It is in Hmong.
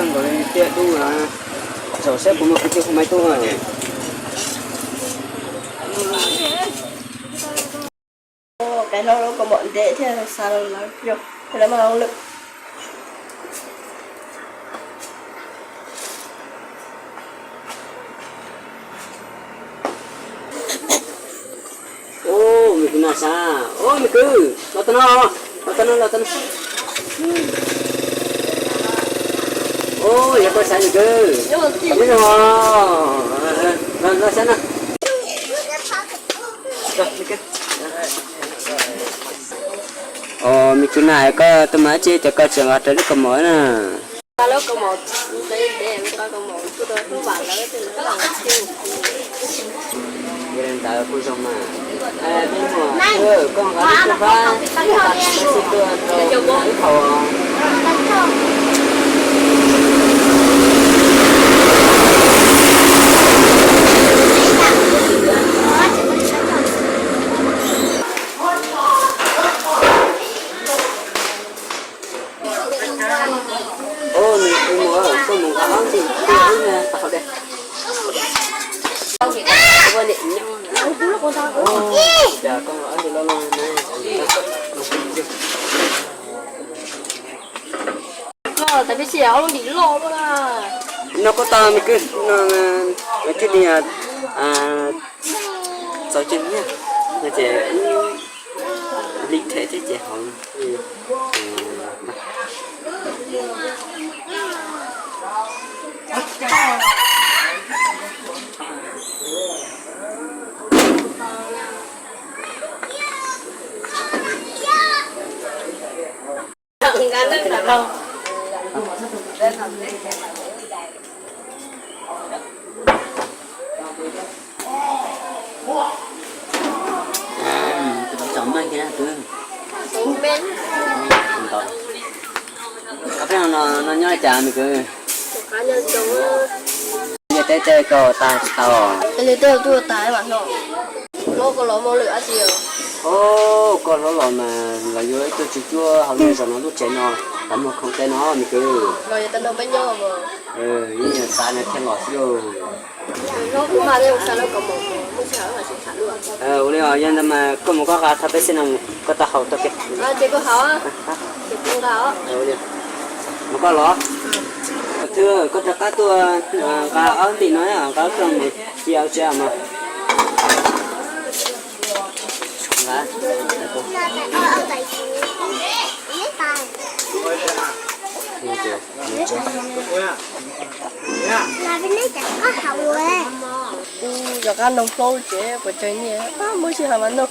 Nkaus li tiag dub na. Zaum saib puas muaj kwv tij hu Maiv Tub na. Qe hlob lub kaus mom ntev thiab xav los lawv yog thiab lawv mas lawm. Ub, me kwv Nas Xav, ub me kwv, los tau no, los tau no, los tau no. Ub, yog koj xav me kwv, nyob zoo, los xav no. Os, me kwv Nas, koj tus mas tsis ces koj tseem nqa raws lub kaus mom na. Ntawd kuj zoo mas. Koj nqa lub tub fab xib tuaj rau ib qho. Ub, nws kuv mus, koj mus nqa ob nti, ib nti tau hauv dej. Ua niam nyob. Ub, cas koj ob nti loj loj na. Koj tas peb xi ob lub ntim loj loj na. No koj tau me kwv, no thiaj li txaus ceg nyiaj, no ces li them thiab ces hauv. Nyob li cas me kwv? Nyiaj teb tej koj tag tsis tau? Tej li tej tuaj tag mam no. Hlob koj los muaj lwm dab tsi os? Os, koj hlob los mas los yuav ib tug tswv cuab hauv nyob zaum no lub tsev no, los muag khoom tej no me kwv. Los yog tau nrog peb nyob mas. Ib nyuag xav no thiaj los xwb lauj. Hlob kuv npaj tej ua xav lawv kom mus, muaj tsis hawm los sib tham dua. Ua li os, yog ntawd mas koj mus koj nqa thaj peb xees no mus koj tau haus tau kiag. Ces koj haus, ces kuv nqa os. Mus koj los. Thwj, koj rov qab tuaj nqa ob ntim no, nqa ob rooj mus cia ua tsev mas. Kuv rov qab noog hlob tsev puas tsawg nyiaj, muaj tsis hawm mas noog.